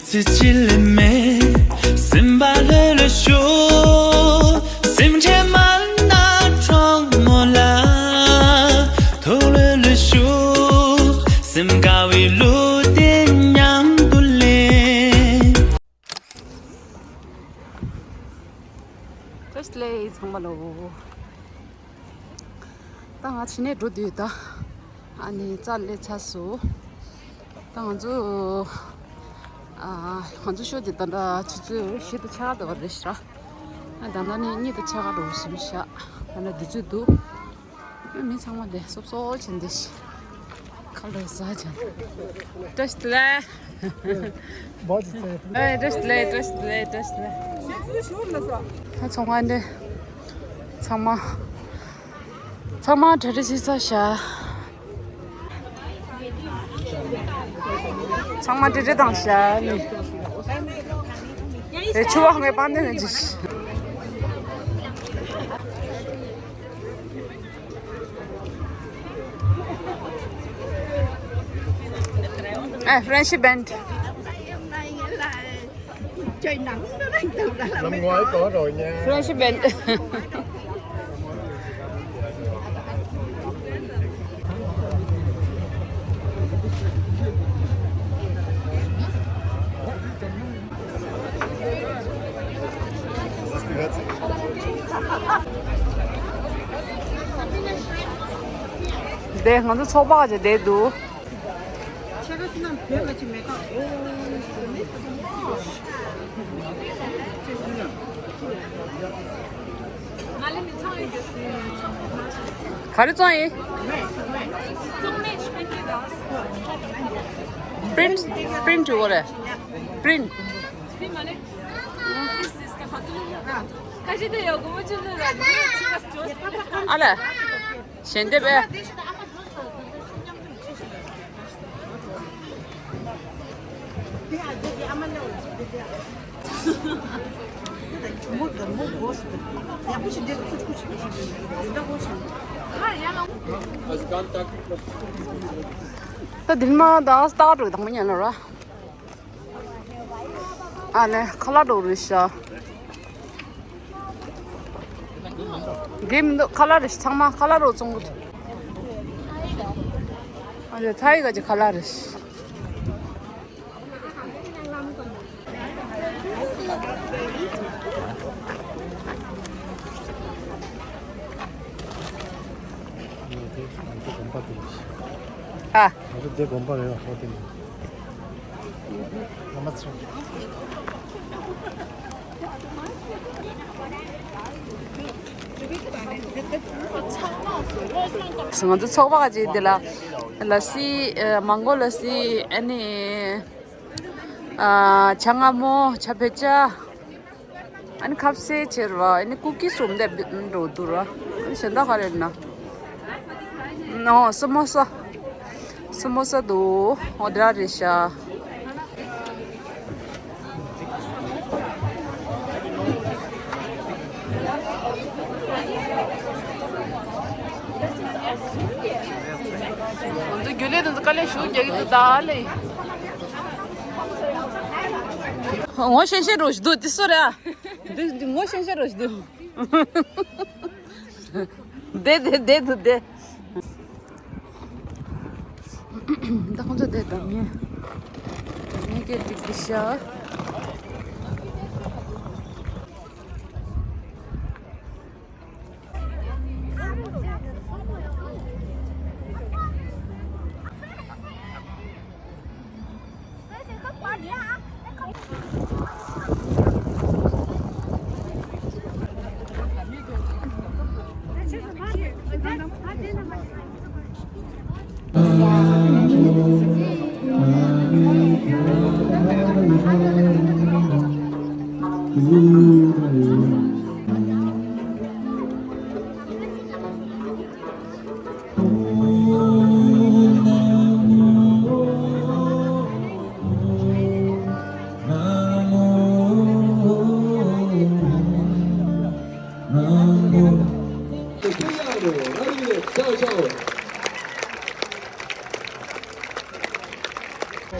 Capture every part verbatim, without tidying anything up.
ཚེ་གཅིག་ལས་མེད་སེམས་པ་ལྷོད་ལྷོད་ཤོག་སེམས་ཁྲལ་མ་ན་གྲོགས་མོ་ལ་ཐུགས་ལྷོད་ལྷོད་ཤོག་སེམས་དགའ་བའི་གླུ་དེ་མཉམ་དུ་ལེན། བཀྲ་ཤིས་བདེ་ལེགས་ཚང་མ་ལོ། ད་ང་ཕྱི་ནས་འགྲོ་དུས་ད། ཨ་ནི་རྩ་སླེབས་ཚར་སོང་། ད་ང་ཚོ། ཨ། ང་ཚོ་ཤོ་དེ་ད་ལྟ་ཆུ་ཚོད་བཞི་དང་ཕྱེད་ཀ་འགྲོ་བ་རེད་ཤག་ཨ་ད་ལྟ་ནི་གཉིས་དང་ཕྱེད་ཀ་འགྲོ་བཞིན་ཤག་ད་ལྟ་དུས་ཚོད་འདུག་ཨ་མི་ཚང་མ་དེ་སོབ་སོབ་བྱས་འདི་ཤི། ཁ་ལོ་ཟ་ཅན། བཀྲ་ཤིས་བདེ་ལེགས། བཀྲ་ཤིས་བདེ་ལེགས། བཀྲ་ཤིས་བདེ་ལེགས། བཀྲ་ཤིས་བདེ་ལེགས། ད་ཚོང་ཁང་འདི། ཚང་མ། ཚང་མ་གྲ་སྒྲིག་བྱས་ཚར་ཤག་ཚང་མ་གྲ་སྒྲིག་བཏང་ཤག་ནི། ཨེ་ཆུ་བ་ངའི་པང་གདན་ལ་འཇིགས། ཨེ་friendship band། ལམ་ངོ་ཨེ་གོ་རོ་ཉེ། Friendship band། དེ་ང་ཚོ་ཚོགས་པ་ག་ཚོད་བསྡད་འདུག་ཆེ་ག་སི་ནམ་བོད་ལ་ཅི་མེད་ཀ། ག་རེ་བཙོང་ཡིན། print print འགྲོ་གི་རེད། print ཨ་ལས། ཞལ་འདེབས་ཨེ། ད་འདི་མ་ད་སྟག་འགྲོ་དང་མ་ཉན་ལ་ར། ཨ་ནི་ཁ་ལག་འགྲོ་རེད་ཤག་འདི་མི་འདུག་ཁ་ལག་རེད་ཤག་ཚང་མ་ཁ་ལག་རོ་བཙོང་གི་འདུག་ཨ་ནི་ཐའི་ག་ཅིག་ཁ་ལག་རེད་ཤག་ཨ། ང་ཚོ་འདི་དགོན་པ་རེད་ལ་ཧོ་ཏེ་ནི། ང་ཚོ་ཚོགས་པ་གཅིག་འདི་ལ་ལ་སི་མང་གོ་ལ་སི་ཨ་ནི་ཇ་མངར་མོ་ཇ་བོད་ཇ། ཨ་ནི་ཁ་ཟས་ཆེར་བ་ཨ་ནི་ཀུ་ཀི་སུམ་དེ་འགྲོ་འདུག་ར། ཨ་ནི་གཞན་དག་ག་རེ་ན། ནོ་སི་མོ་ས། སི་མོ་ས་འདུག་འོ་དེ་ར་རེད་ཤག་ང་ཚོ་རྒྱུན་ལས་དང་དཀའ་ལས་ཞུ་རྒྱག་གི་འདུག་ད་ལེ། ངོ་ཤེས་ཤེས་རོ་ཞིག་འདུག་དེ་སུ་རེད། འདི་འདི་ངོ་ཤེས་ཤེས་རོ་ཞིག་འདུག་བསྡད་བསྡད་བསྡད་འདུག་བསྡད། ད་ཁོང་ཚོ་བསྡད་དང་ངས་ངས་སྐད་ཅིག་འདི་ཤ།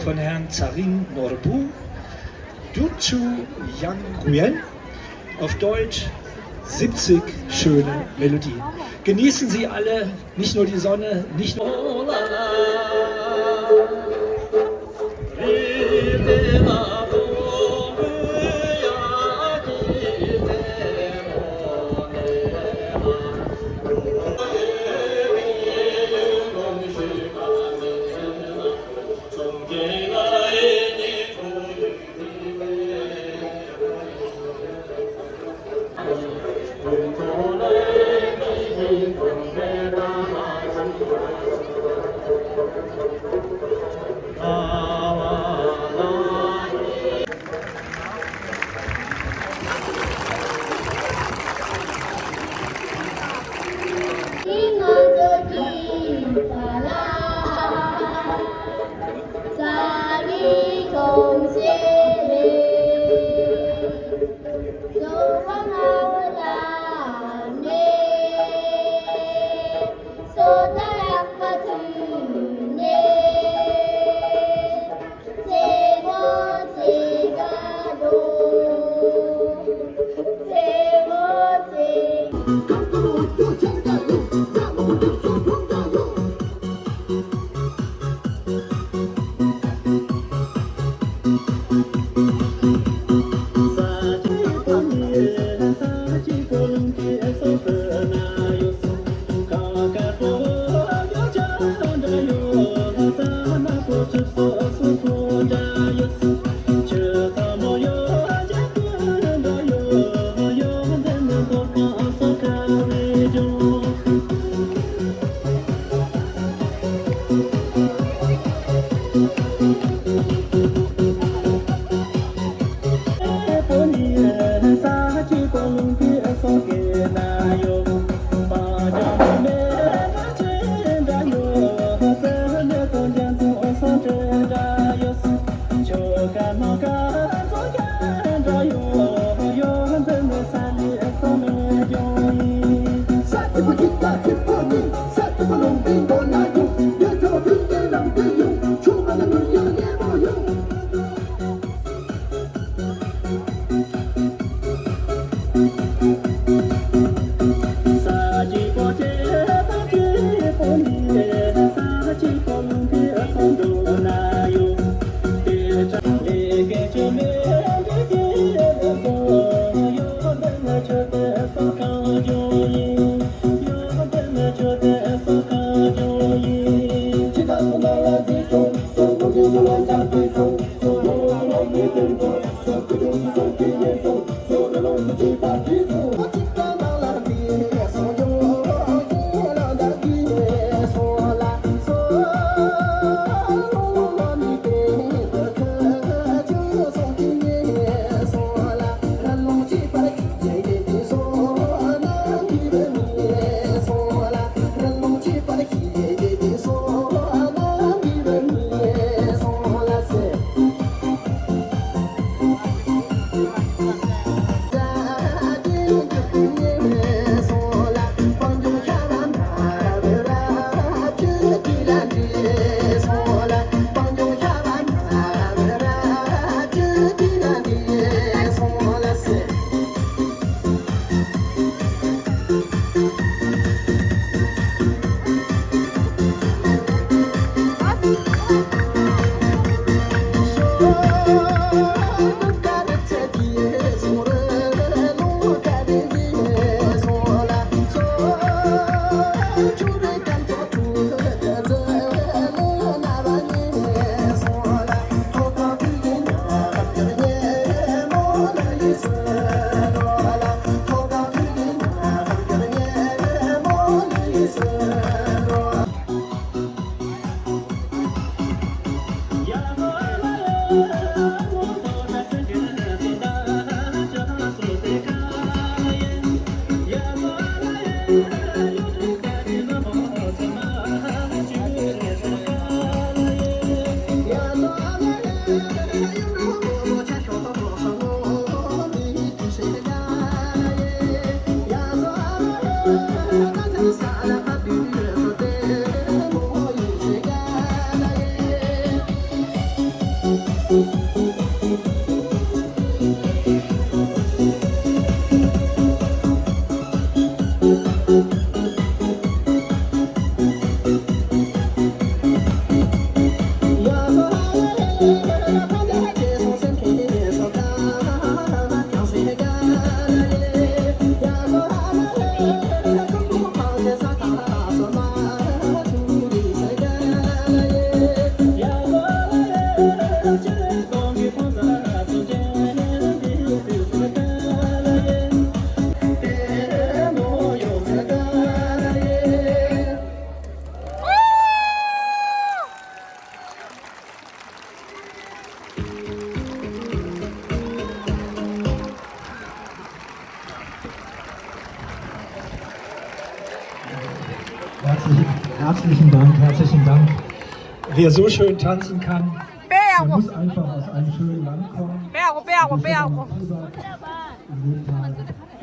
ཁོ་ནའང་ཚ་རིང་ནོར་བུ། Yutsu Yang Guan, auf Deutsch siebzig schöne Melodien. Genießen Sie alle nicht nur die Sonne, nicht nur Herzlichen Dank, herzlichen Dank. Wer so schön tanzen kann, der muss einfach aus einem schönen Land kommen. Wer so schön tanzen kann, der muss einfach aus einem schönen Land kommen.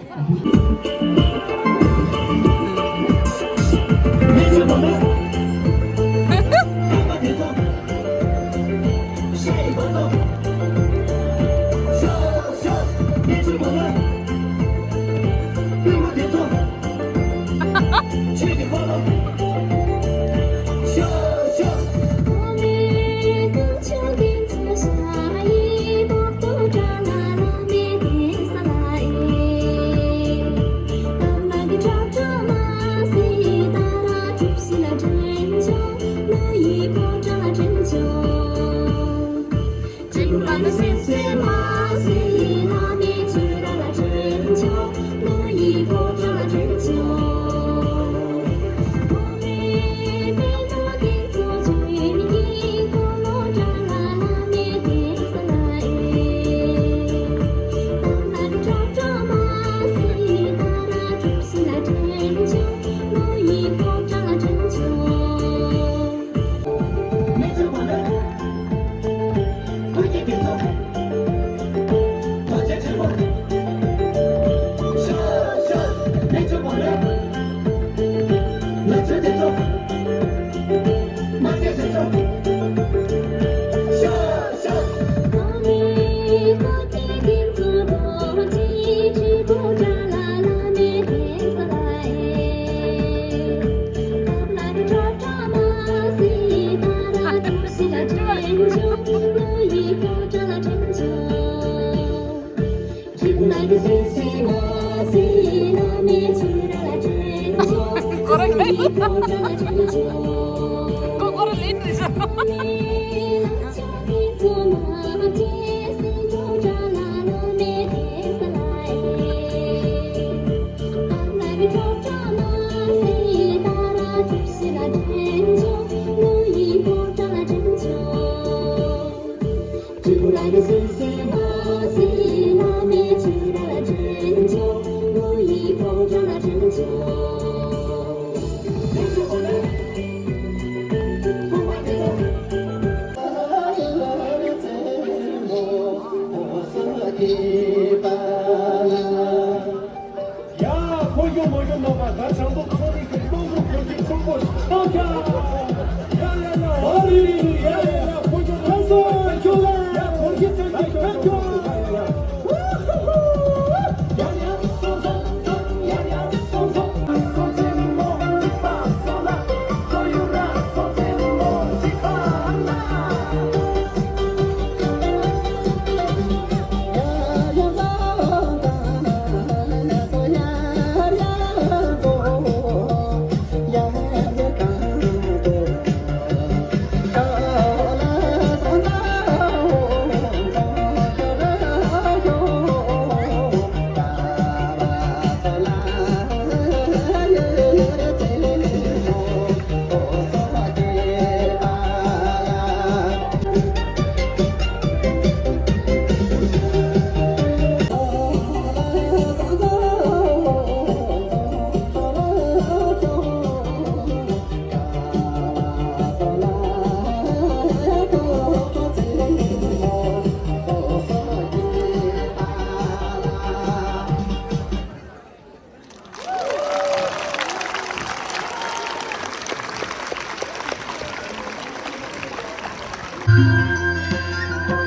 ཡ། འཁོར་རྒྱུག་མ་རྒྱུག་ནོ་པ་ད་བྱང་ཐོག་ཚོགས་སྡེ་གི་དམངས་གཙོ་འཁོར་རྒྱུག་ཚོགས་པ་ཆགས་ཤག་ཡ་ཡ་ཡ། ཨོ་རི་རི་རི། ཡ་ཡ་ཡ། འཁོར་རྒྱུག་ལྷ་སོ་ཁྱོད་ལ། ཡ་འཁོར་རྒྱུག་ཅན་གྱི་ཁྱོད་ཁྱོད། ཡ་ཡ། སོང་ཚོགས་དང་ཡ་ཡ། སོང་ཚོགས་སོང་ཚེ་མོ་འཇིགས་པ་སོང་ལ། སོ་ཡུ་ར་སོང་ཚེ་མོ་འཇིགས་པ་ལ།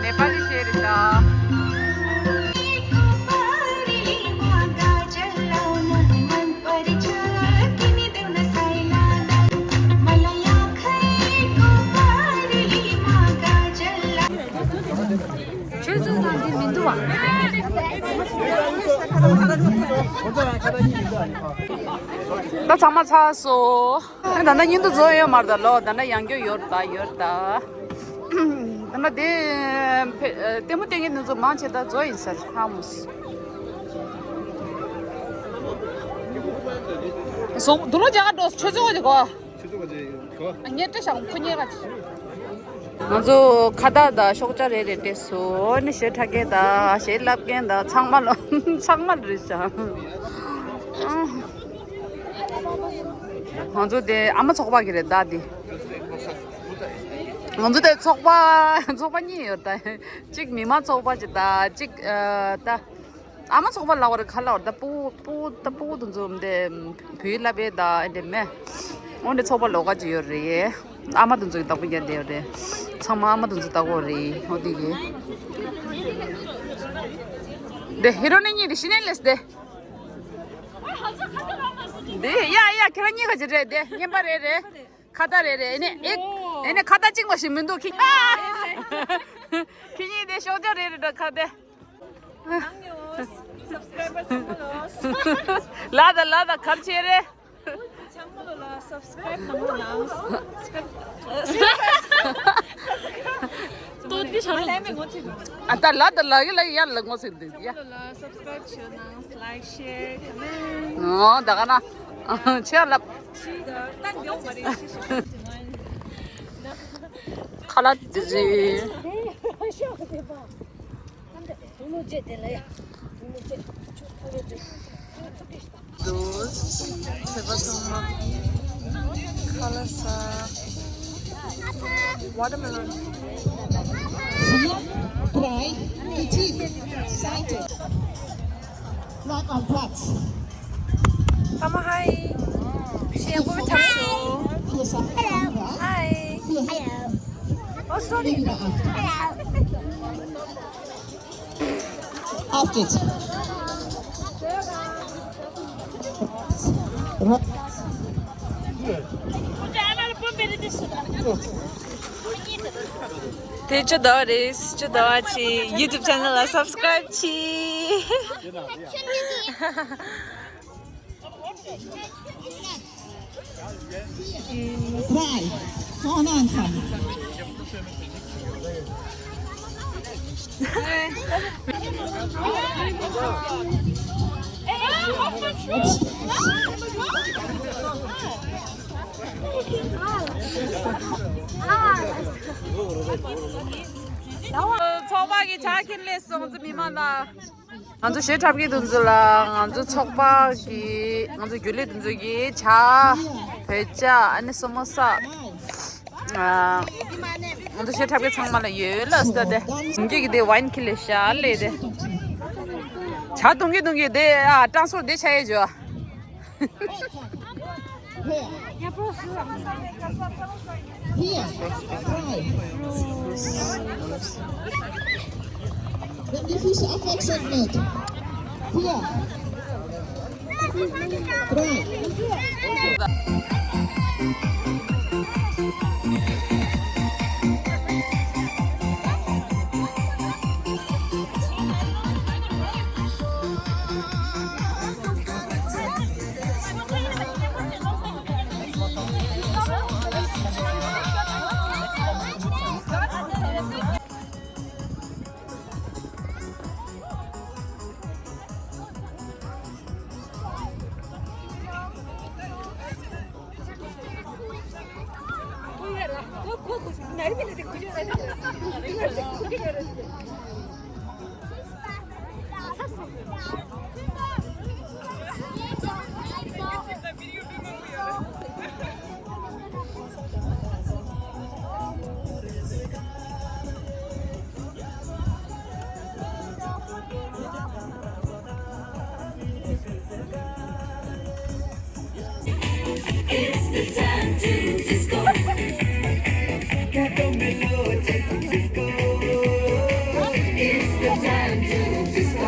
ནེ་པ་ལི་གཞས་རེད་ད། ཆུ་ཚོད་ནང་གི་མི་འདུག་བ། ད་ཚང་མ་ཚར་སོང་། ཨ་ནི་ད་ལྟ་བརྙན་ཐུང་རྫོགས་ཡོད་མ་རེད་ད་ལོ། ད་ལྟ་ཡང་བསྐྱར་ཡོད་རེད་ད། ཡོད་རེད་ད། ད་ལྟ་དེ་ཕེ་ལྟད་མོ་བལྟས་མཁན་དེ་ཚོ་མང་ཆེ་ད་རྫོགས་ཡིན་ས་རེད། ཧ་མོ་སི། སོང་། དུ་ལོ་རྒྱ་གར་འགྲོ་ཆུ་ཚོད་གཅིག་གོ། ཆུ་ཚོད་གཅིག་གོ། ངས་སྤྲད་བཞག་ཁོ་གཉིས་ཀ། ང་ཚོ་ཁ་བཏགས་དང་ཤོག་བྱ་རེ་རེ་སྤྲད་སོང་། ཨ་ནི་གཞས་འཁྲབ་མཁན་དང་གཞས་བསླབ་མཁན་དང་ཚང་མ་ལ་ཚང་མ་ལ་རེད་བཞག་ང་ཚོ་དེ་ཨ་མ་ཚོགས་པ་གི་རེད་ད་དེ། ང་ཚོ་དེ་ཚོགས་པ་ཚོགས་པ་གཉིས་ཡོད་ད། གཅིག་མི་མང་ཚོགས་པ་གཅིག་ད་གཅིག་ཨ་ད། ཨ་མ་ཚོགས་པ་ལབ་པ་རེད་ག་ལབ་པ་རེད་ད། སྤུ་གུ་སྤུ་གུ་ད་སྤུ་གུ་དེ་ཚོ་དེ་བོད་ཡིག་བསླབ་པའི་ད་ཨེ་འདྲ་མེད། འོ་འདྲ་ཚོགས་པ་ལོགས་ཀ་ཅིག་ཡོད་རེད། ཨ་མ་དེ་ཚོ་གི་བདག་པོ་རྒྱག་བསྡད་ཡོད་རེད། ཚང་མ་ཨ་མ་དེ་ཚོ་ལྟ་གོ་རེད། འོ་དེ་གི་དེ་ཧི་རོ་ནི་གཉིས་དེ་ཤི་ནས་ལས་དེ། དེ་ཡ་ཡ་ཁྱེད་རང་གཉིས་ཀ་ཅིག་རེད་དེ་རྔན་པ་རེད་རེད། ཁ་བརྡ་རེད་རེད། ཨེ་ནས་ཨེ་ཨེ་ནས་ཁ་བརྡ་གཅིག་མ་ཞིག་མི་འདུག་ཁྱེད་ཁྱེད་གཉིས་དེ་ཤོག་ཅོག་རེད་རེད་འགྲོ་ཁ་བརྡ། ལ་ད་ལ་ད་གར་ཆེ་རེད། ཚང་མ་ལ་སབ་སི་ཀ་རེབ་གནང་རོགས་གནང་། ཏོ་ཏི་ཤ་ལ་མེ་ངོ་ཚིག་ཨ་ད་ལ་ད་ལ་གི་ལ་གི་ཡར་ལ་ངོ་ཚིག་འདུག་ཡ། ཚང་མ་ལ་སབ་སི་ཀ་རེབ་བྱེད་གནང་། ལའིག་ཤེར་ཀོ་མེན། ཨོ་ད་ག་ན་ཆེ་ལབ། ཁ་ལག་དེ་རེད། འདུག་ཚོད་པ་ཚང་མ་ཁ་ལག་ཟ། Watermelon. Try it is excited. Like on drugs. Mama, hi. She go to Hello. Hi. Hello. Oh, sorry. Hello. After. དེ་ཅི་ཟླ་བ་རེད། ཅི་ཟླ་བ་ཆེ་ཡུ་ཊུབ་ཆེ་ནལ་ལ་སབ་སི་ཀ་རེབ་ཆེ། Try. Come on, come. ཚོགས་པ་གི་ཇ་ཁྱེར་སླེབས་སོང་། ང་ཚོ་མི་མང་ལ། ང་ཚོ་གཞས་འཁྲབ་མཁན་དེ་ཚོ་ལ་ང་ཚོ་ཚོགས་པ་གི་ང་ཚོ་རྒྱུན་ལས་དེ་ཚོ་གིས་ཇ། བོད་ཇ། ཨ་ནི་སོ་མོ་ས། ཨ། ང་ཚོ་གཞས་འཁྲབ་མཁན་ཚང་མ་ལ་ཡོད་ལ་སྟ་དེ། ཡིན་གྱི་གི་དེ་ཝའིན་ཁི་ལེ་ཤ་ལེ་དེ། ཇ་འཐུང་གི་འཐུང་གི་དེ་ཨ་ཀྲང་སོར་དེ་ཆ་ཡེ་ཇོ། Here. Try. Let me fish affection mate. Here. Try. It's the time to disco. It's the time to disco.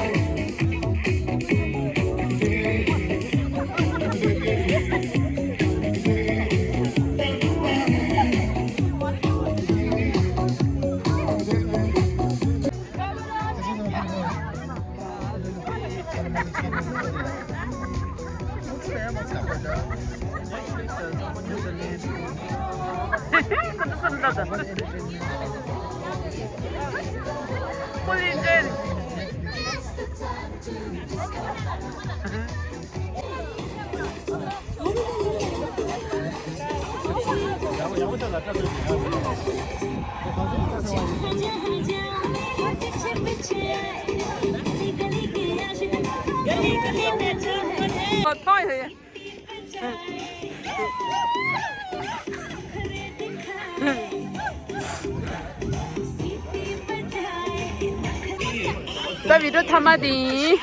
ད་བི་ཌི་ཡོ་མཐའ་མ་དེ་ཡིན།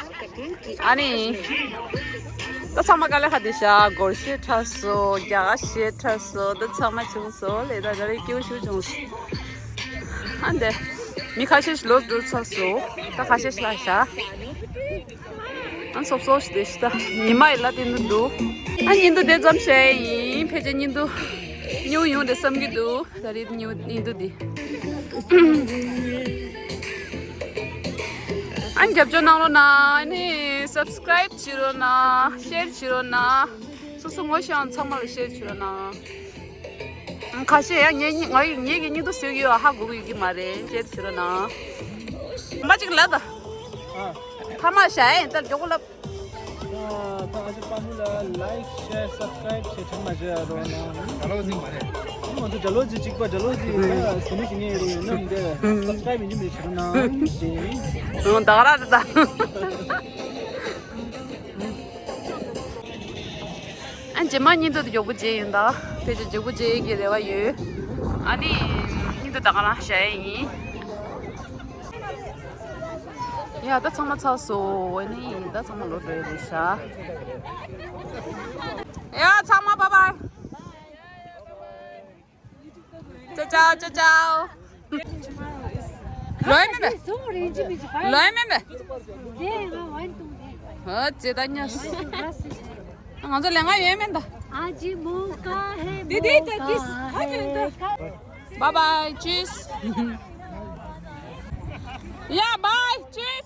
ཨ་ནི། ད་ཚང་མ་དཀའ་ལས་ཁག་དེ་ཤ་སྒོར་གཞས་འཁྲབ་སོང་། རྒྱ་གར་གཞས་འཁྲབ་སོང་། ད་ཚང་མ་བྱུང་སོང་ལས། ད་ད་རེས་སྐྱིད་པོ་ཞིག་བྱུང་སོང་། ཨ་འདི། མི་ཁ་ཤས་ཤིག་ལོག་འགྲོ་ཚར་སོང་། ད་ཁ་ཤས་ཤིག་ལྷག་ཤག་ཨ་སོབ་སོབ་ཞིག་དེ་ཤི་ད། ཉི་མ་ཡི་ལ་དེ་འདུག་འདུག་ཨ་ཉིན་དུ་དེ་ཙམ་བྱས་ཡིན། ཕལ་ཆེར་ཉིན་དུ་ཉུང་ཡོང་དེ་བསམ་གྱི་འདུག་ད་རེས་ཉིན་ཉིན་དུ་དེ། ཨ་རྒྱབ་སྐྱོར་གནང་རོགས་གནང་། ཨ་ནི་སབ་སི་ཀ་རའིབ་བྱེད་རོགས་གནང་། ཤེར་བྱེད་རོགས་གནང་། སོ་སོ་ངོ་ཤེས་ཚང་མ་ལ་ཤེར་བྱེད་རོགས་གནང་། ཁ་ཤས་ཡང་ངེད་གཉིས་ངེད་ངེད་ཀྱི་གཉིས་དུ་བཟོས་ཀྱི་ཡོད། ཧ་གོ་གི་ཡོད་ཀྱི་མ་རེད། ཅེས་ཟེར་ན། མ་གཅིག་ལ་ད། ཨ། ཐ་མ་བྱ་ཡིན་ད་མགྱོགས་པོ་ལབ། ད་ད་ཨ་ཅག་པ་མུ་ལ་ལའིཀ་ཤེར་སབ་སི་ཀ་རའིབ་བྱེད་ཐུབ་མ་བྱེད་རོགས་གནང་། ཌ་ལོ་ཟིག་མ་རེད། ང་ཚོ་ཌ་ལོ་ཟིག་གཅིག་པ་ཌ་ལོ་ཟིག་ཡིན་ན་ཟི་མི་ཟི་ངེས་རོགས་ཡིན་ནམ་དེ་སབ་སི་ཀ་རའིབ་ཡིན་གྱི་མེད་བྱེད་རོགས་གནང་ཞེས། ད་ག་ར་རེད་ད། ཨ་རྗེས་མ་ཉིན་དུ་མགྱོགས་པོ་མཇལ་ཡོང་ད། ཕལ་ཆེར་མགྱོགས་པོ་མཇལ་གྱི་རེ་བ་ཡོད། ཨ་ནི། ཉིན་དུ་ད་ག་རང་བྱ་ཡ་ཡིན། ཡ་ད་ཚང་མ་ཚར་སོང་། ཨ་ནི་ད་ཚང་མ་ལོག་འགྲོ་ཡ་རེད་ཤག་ཡ་ཚང་མ་བཱའི་བཱའི། ཅའོ་ཅའོ་ཅའོ་ཅའོ། ལོས་མེད་པས། ལོས་མེད་པས། ཨ་ཙེ་ད་ཉ། ང་ཚོ་ལས་ང་ཡོད་མེད་ད། དེ་དེ་ད་དེ། བཱའི་བཱའི། ཅིས། ཡ་བཱའི་ཅིས།